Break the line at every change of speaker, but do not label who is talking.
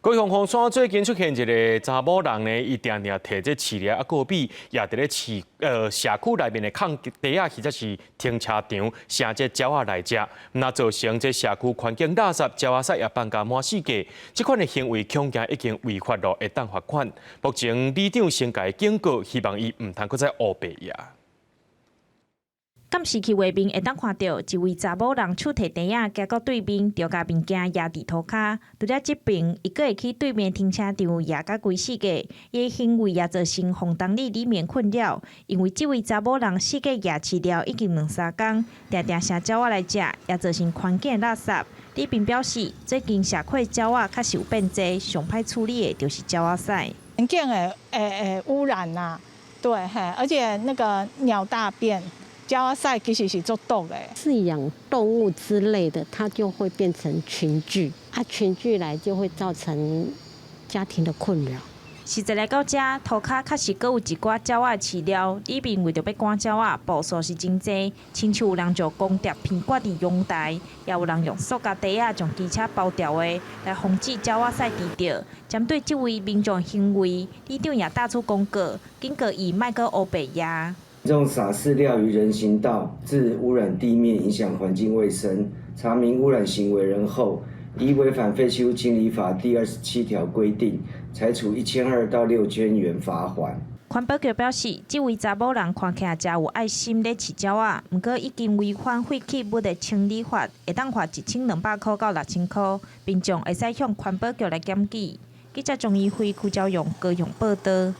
高雄鳳山最近出現一个查某人呢，伊定定提這飼料啊，閣米，也佇咧市社區內面的空地仔或者是停車場，生這鳥仔來食，那造成這社區環境垃圾，鳥仔屎也放甲滿四界。這款的行為恐驚已經違法咯，會當罰款。目前里長先共伊警告，希望伊毋通閣再烏白蜈。
監視器畫面會當看著一位查某人手提袋仔行到對面，著共物件攑佇塗跤。除了這爿，伊閣會去對面停車場蜈甲規世界。伊的行為也造成房東里里面困擾，因為這位查某人四界蜈飼料已經兩三工，定定生鳥仔來食，也造成環境垃圾。里面表示，最近社區鳥仔確實有變濟，上歹處理的就是鳥仔屎。
環境的污染啊，對，嘿，而且那個鳥大便。鳥仔屎其實是足毒的。
飼養動物之類的，它就會變成群聚，啊，群聚來就會造成家庭的困擾。
實際來到遮，塗跤確實閣有一寡鳥仔飼料，里面為著欲趕鳥仔，步數是真濟，親像有人將光碟片掛佇陽台，也有人用塑膠袋仔將機車包牢的，來防止鳥仔屎滴著。針對這位民眾行為，里長也打出公告，警告伊莫閣烏白蜈。
民眾撒飼料於人行道，致污染地面，影響環境衛生。查明污染行為人後，依違反廢棄物清理法第27條規定，裁處1200到6000元罰鍰。
環保局表示，這位查某人看起來誠有愛心咧飼鳥仔，毋過已經違反廢棄物的清理法，會當罰1200箍到6000箍，民眾會使向環保局來檢舉。記者鍾怡輝、邱昭勇高雄報導。